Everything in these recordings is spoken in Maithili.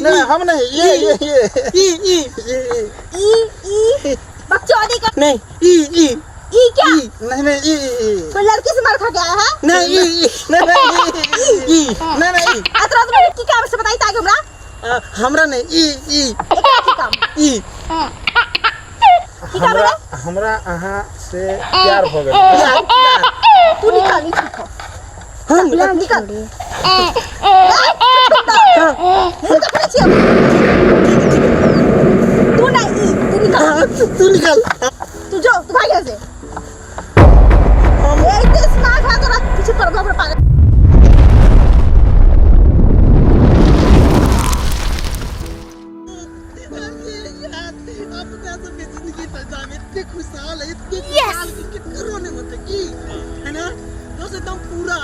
नहीं, हम नहीं, ये ये ये ई ई ई ई ई बकचोदी कर। नहीं, ई ई। ई क्या? नहीं नहीं, ई ई। कोई लड़की से मार खा के आया है? नहीं, ई ई। नहीं नहीं, ई। नहीं नहीं। आ तोरा तो की काम से बताई ताकि हमरा। हमरा नहीं, ई ई। एकरा की काम? ई। की काम हमरा है? हमरा अहाँ से प्यार हो गेल। प्यार, प्यार। तू निकाल, नहीं ठीक हो। हम निकाल, निकाल। मुंह तो खुले छियै। तू नहीं, ई तू निकाल। हाँ, तू निकाल। तू जो, तू भाग यहाँ से। ए, इतने स्मार्ट है तोरा पीछे पड़ गया पागल। अपना सबके जिंदगी तो एकदम इतने खुशहाल है, इतने खुशहाल कि केकरो नहीं होते की, है ना दोस्त? एकदम पूरा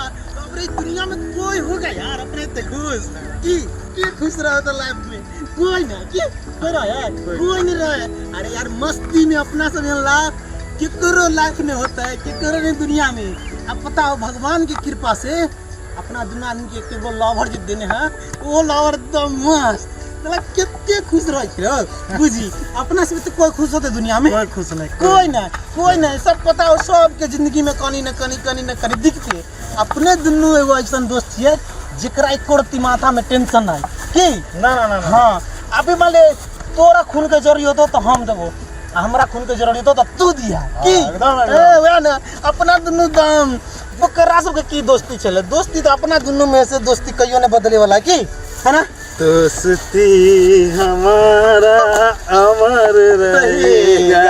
अपने दुनिया में कोई होगा यार अपने इतने खुश की? के खुश रहा था लाइफ में? कोई ना की कोई रहा यार, कोई नहीं रहा है। अरे यार, मस्ती में अपना सब लाइफ केकरो लाइफ में होता है, केकरो नहीं दुनिया में। अब पता हो, भगवान की कृपा से अपना दुनिया आदमी के एगो लवर जो देने हैं, वो लवर एकदम मस्त। मतलब कितने खुश रहे छै बुझी। अपना से तो कोई खुश होते दुनिया में? कोई खुश नहीं। कोई नहीं, कोई नहीं। सब पता हो, सबके जिंदगी में कनी न कनी, कनी न कनी दिखते। अपने दुनू एगो ऐसा दोस्त छियै जेकरा एको रत्ती माथा में टेंशन नहीं की। ना ना ना ना। हाँ, अभी मान ले तोरा खून के जरूरी होतो तो हम देबो, आ हमरा खून के जरूरी होतो तो तू दिया की। एकदम, एकदम। ए, वएह ने अपना दुनू दाम ओकरा सबके की दोस्ती छलै। दोस्ती तो अपना दुनू में से दोस्ती कहियो नहीं बदले वाला की, है ना? दोस्ती हमारा अमर रहेगा।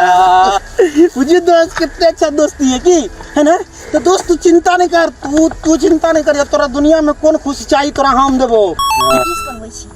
मुझे दोस्त कितने अच्छा दोस्ती है की, है ना? तो दोस्त, तू चिंता नहीं कर, तू तू चिंता नहीं कर। तोरा दुनिया में कौन खुशी चाहिए, तोरा हम देबो। रील्स बनबै छी।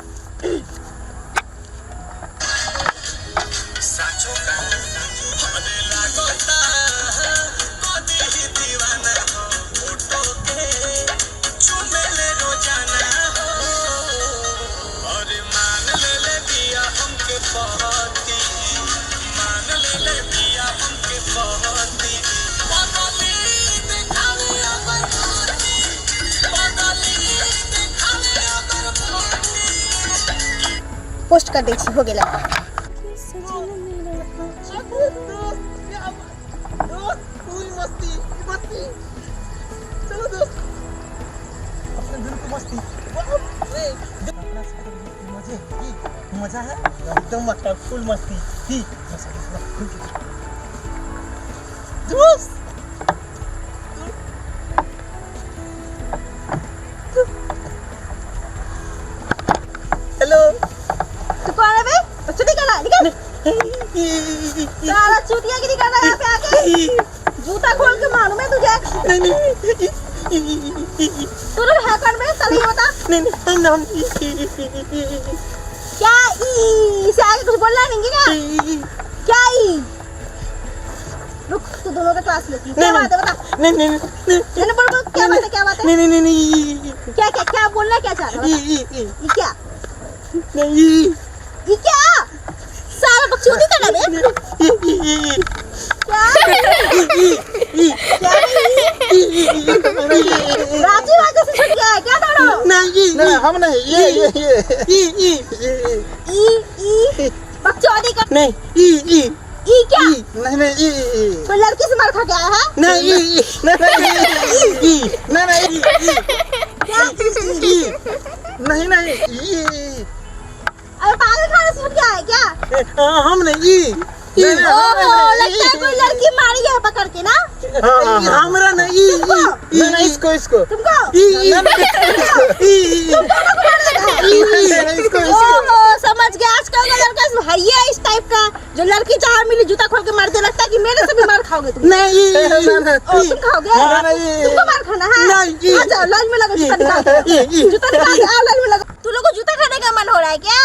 पोस्ट कर दै छी, हो गेलै। दोस्त, पूरी मस्ती मस्ती। चलो दोस्त, अपने दिल को मस्ती। बाप रे, अपना सब मजे की मजा है एकदम, अच्छा फुल मस्ती ही। दोस्त, हेलो। तू कौन है बे? बच्चों निकल आ, निकल। साला चूतिया गिरी कर रहा है यहाँ पे आके। जूता खोल के मारूं मैं तुझे। नहीं नहीं। तू लोग है कौन बे? चल ये बता। नहीं नहीं, हम क्या ई से आगे कुछ बोलना नहीं है क्या? क्या ई? रुक, तू दोनों का क्लास लेती हूँ। क्या नहीं, बात है, बता। नहीं नहीं नहीं। मैंने बोल बोल, क्या बात है, क्या बात है? नहीं नहीं नहीं नहीं। क्या क्या क्या बोलना क्या चाह रहा है, ई बता। ई ई। ये क्या? नहीं, ई। ये क्या साला बकचोदी कर रहा है बे? ई ई ई। क्या? ई ई। क्या ई? राजीव आगे से छूट गया है क्या दोनों? नहीं। नहीं, हम नहीं, ये ये ये ई ई। ई ई बकचोदी कर। नहीं, ई ई। ई क्या? नहीं नहीं, ई ई। कोई लड़की से मार खा के आया है? नहीं, ई ई। नहीं ई। नहीं नहीं। क्या ई? ई। नहीं नहीं, ई। अरे पागल खाने से छूट गया है क्या? हम नहीं, ई ई। नहीं, नहीं। ओहो, लगता है कोई लड़की मारी है पकड़ के ना। हाँ हाँ हाँ। हमरा नहीं, ई ई। नहीं नहीं, इसको इसको। तुमको ई ई ई ई। नहीं नहीं, इसको इसको। ओहो, समझ गया। आजकल का लड़का है ये इस टाइप का, जो लड़की जहाँ मिली जूता खोल के मारते। लगता है कि मेरे से भी मार खाओगे तुम। नहीं, ई ई। ओ, तुम खाओगे? ना, नहीं। तुमको मार खाना है? नहीं। आ जाओ, लाइन में लगो, जूता निकाल के। ई ई। जूता निकाल के आओ, लाइन में लगो। तू लोग को जूता खाने का मन हो रहा है क्या?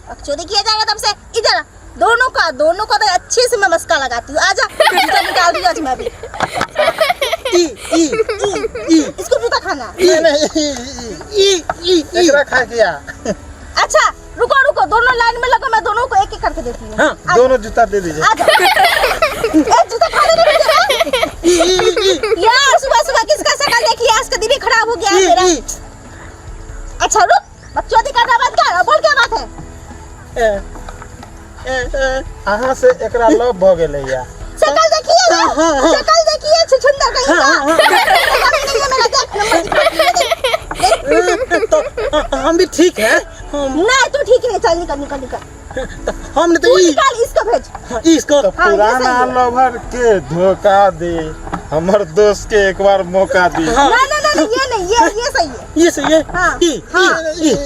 बकचोदी किया जा रहा है तुमसे। इधर आ, दोनों का तो अच्छे से मैं मस्का लगाती हूँ। आजा, जूता निकाल दिया आज मैं भी। ई ई। ई। इसको जूता खाना है। नहीं नहीं, ई ई। ई ई ई। एकरा खा गया। अच्छा रुको रुको, दोनों लाइन में लगो, मैं दोनों को एक एक करके देती हूँ। हाँ। आ दोनों जूता दे दीजिए। आ जाओ। ए, जूता खा लेने मुझे। ई ई ई। यार, सुबह सुबह किसका शकल देखी? आज का दिन ही खराब हो गया है ई मेरा। ई। अच्छा रुक। बकचोदी करना बंद कर और बोल क्या बात है? ए, ए, ए, अहाँ से एकरा लव भऽ गेलैया। शक्ल देखिए ना, हाँ, हाँ। शक्ल देखिए छुछुंदर कहीं का। नहीं है मेरा, देख नंबर दिखा, देख देख। तो हम भी ठीक है हम। नहीं तू ठीक नहीं, चल निकल निकल निकल। तो हमने तो तू ई निकाल, इसको भेज। हाँ, इसको। तो हाँ, ये पुराना सही है। लवर के धोखा दे, हमर दोस्त के एक बार मौका दी। हाँ। ना ना ना ना, ये नहीं, ये सही है। ये सही है। हाँ, ई हाँ। ई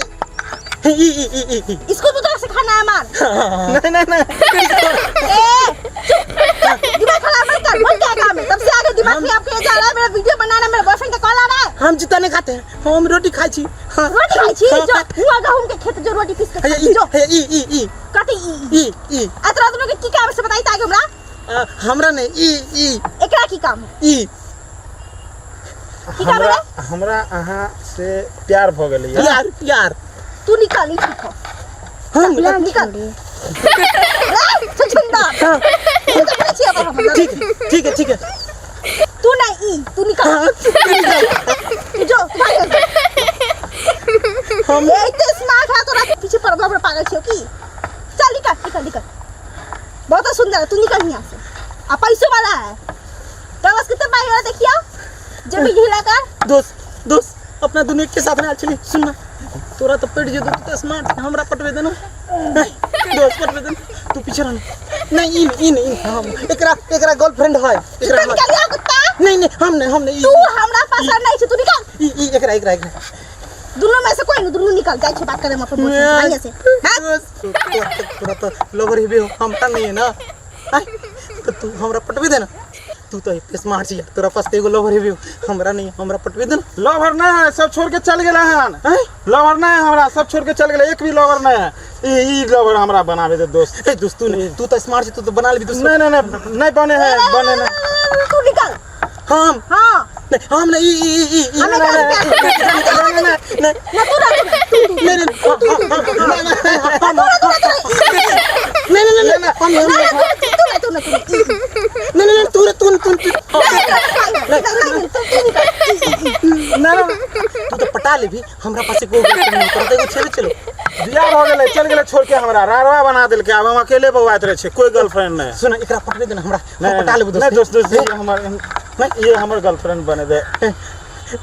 ई ई ई ई ई ई। इसको तो तोरा सिखाना है मार। नहीं नहीं नहीं। ए चुप, दिमाग खराब मत कर। बोल क्या काम है? तब से आगे दिमाग में आपके ये जा रहा है, मेरा वीडियो बनाना, मेरा बॉयफ्रेंड का कॉल आ रहा है। हम जूता नहीं खाते हैं, हम रोटी खाई छी। हाँ। रोटी खाई छी? हाँ। जो हुआ गहूम के खेत जो रोटी पीस के हे खाई छी, ई जो हे ई ई ई। कथी ई ई ई? आ तोरा दुनू के की काम है से बताई ताकि हमरा। हमरा नहीं, ई ई। एकरा की काम है? ई। की काम है? हमरा हमरा अहाँ से प्यार भऽ गेलैया। प्यार प्यार। तू निकाल, ई ठीक हो। हम निकाल रे छुछुंदर। हाँ। तू तो बड़ा छिया बाबा। ठीक है ठीक है ठीक है। तू नहीं ई, तू निकाल। हाँ, तू निकाल। तू जो तू भाग जा। हम ये इतने स्मार्ट है तोरा पीछे पड़बा बड़ा पागल छियो की। चल निकल निकल निकल, बहुत सुंदर है, तू निकल यहाँ से। आ पैसों वाला है तो बस कितने पाई वाला देखियो जब भी ढीला कर। दोस्त दोस्त अपना दुनिया के साथ ना चली। सुनना तोरा तो पेट जे तू तो स्मार्ट, हमरा पटवे देना। नहीं दोस्त पटवे देना, तू पीछे रहना। नहीं इन इन इन हम एकरा एकरा गर्लफ्रेंड है एकरा तू निकल या कुत्ता। नहीं नहीं हम नहीं, हम नहीं। तू हमरा पास नहीं छे, तू निकल। ई ई एकरा एकरा एकरा दुनू में से कोई नहीं, दुनू निकल जाए छे बात करे में अपन बॉयफ्रेंड से बढ़िया से। हां दोस्त तोरा तो लवर हेबे हो, हम त नहीं है ना। आय, तो तू हमरा पटवे देना। तू तो स्मार्ट छी, तोरा पास तो एगो लवर हेबे हो, हमरा नहीं, हमरा पटवे देना। लवर नहीं है, सब छोड़ के चल गेला हन। आय? लवर नहीं है हमरा, सब छोड़ के चल गेला, एक भी लवर नहीं है। ई ई लवर हमरा बनावे दे दोस्त। ए दोस्त तू नहीं, तू तो स्मार्ट छी, तू तो बना लेबी दोस्त। नहीं नहीं नहीं नहीं बने है, बने नहीं। तू निकल। हम हां नहीं, हम नहीं, ई ई ई ई हमें नहीं, क्या नहीं, प्यार? नहीं, नहीं, ना तू ना तू तू नहीं, नहीं, हम, हम, नहीं, नहीं, नहीं, नहीं, हम, हम, ना तू तू ना तू ना तू नहीं, नहीं, नहीं, तू तू तू तू ना ना तू तो पटा लेबी, हमरा पास एगो गर्लफ्रेंड नहीं, तोरा तो एगो छेबे। चलो बियाह भऽ गेलै, चल गेलै छोड़ के हमरा, रारवा बना देलकै। आब हम अकेले बौआइत रहै छियै, कोई गर्लफ्रेंड नहीं। सुन एकरा पटवे देना हमरा, हम नहीं पटा लेबो दोस्त। नहीं दोस्त दोस्त ये हमर नहीं, ये हमर गर्लफ्रेंड बने दे।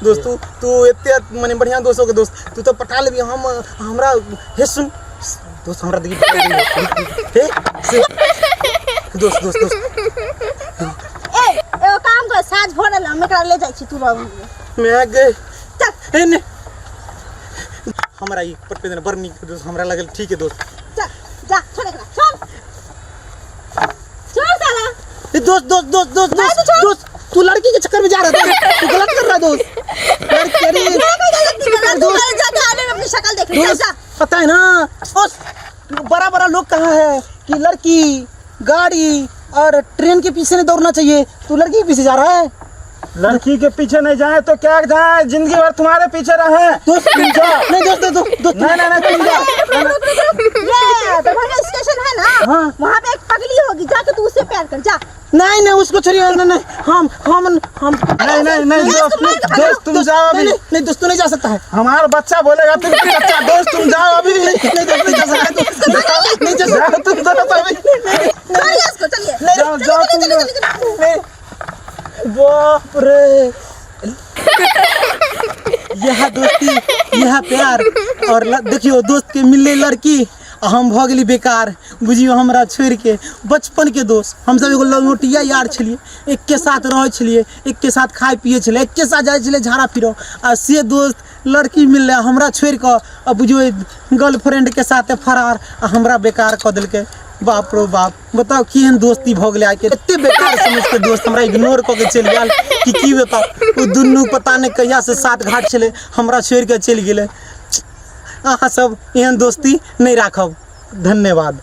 दोस्त तू तू एते माने बढ़िया दोस्त हो के दोस्त, तू तो पटा लेबी। हम हमरा हे सुन दोस्त हमरा देखी हे से दोस्त दोस्त दोस्त। ए एगो काम कर, साँझ भर रहल, हम एकरा ले जाइ छी, तू रह। मैं गए चल। हे ने हमरा ई पटवे देना बड़ नीक दोस्त, हमरा लगल ठीक है दोस्त। चल जा, छोड़ एकरा, छोड़ छोड़ साला। ए दोस्त दोस्त दोस्त दोस्त नहीं, दोस्त तू छोड़। दोस्त तू लड़की के चक्कर में जा रहा था, तू गलत कर रहा है दोस्त। लड़की अरे मैं कोई गलत नहीं कर रहा, तू दोस्त। गलत जाके आने में अपनी शक्ल देख ले, चल दोस्त जा। पता है ना दोस्त, बड़ा बड़ा लोग कहा है कि लड़की गाड़ी और ट्रेन के पीछे नहीं दौड़ना चाहिए, तू लड़की के पीछे जा रहा है। लड़की के पीछे नहीं जाए तो क्या जाए, जिंदगी भर तुम्हारे पीछे रहे। दोस्त तुम जाओ। नहीं दोस्त दोस्त दोस्त नहीं नहीं नहीं तुम जाओ। रुक रुक रुक रुक, ये दरभंगा स्टेशन है ना, हाँ। वहाँ पे एक पगली होगी, जाके तू उससे प्यार कर जा। नहीं नहीं उसको छोड़िए, नहीं नहीं हम हम हम नहीं नहीं नहीं ये दोस्त इसको मार के भगाओ। दोस्त तुम जाओ नहीं अभी। नहीं नहीं दोस्त तू नहीं जा सकता है। हमारा बच्चा बोलेगा तुम बच्चा, दोस्त तुम जाओ अभी। नहीं दोस्त नहीं जा सकता है, दोस्त नहीं जा सकता। जाओ तुम दोनों अभी। चलिए इसको, चलिए जाओ जाओ तुम चलिए, दोनों। चलिए, चलिए। नहीं बाप रे, यह दोस्ती यह प्यार और देखियो दोस्त के मिलले लड़की आ हम भऽ गेली बेकार। बुझियो हमरा छोड़िके बचपन के दोस्त, हमसब एगो लंगोटिया यार छलियै, एकके साथ रहै छलियै, एकके साथ खाइ पियै छलियै, एकके साथ जाइ छलियै झाड़ा फिरऽ, आ से दोस्त लड़की मिललै हमरा छोड़िकऽ आ बुझियो गर्लफ्रेंड के साथे फरार आ हमरा बेकार कऽ देलकै। बाप रो बाप, बताउ केहन दोस्ती भऽ गेलै आइके, एते बेकार समझके दोस्त हमरा इग्नोर कऽ के चलि गेल कि की बताउ। ओ दुनू पता नहि कहिया से सात घाट छलै, हमरा छोड़ि कऽ चलि गेलै। अहाँ सब एहन दोस्ती नहि राखब। धन्यवाद।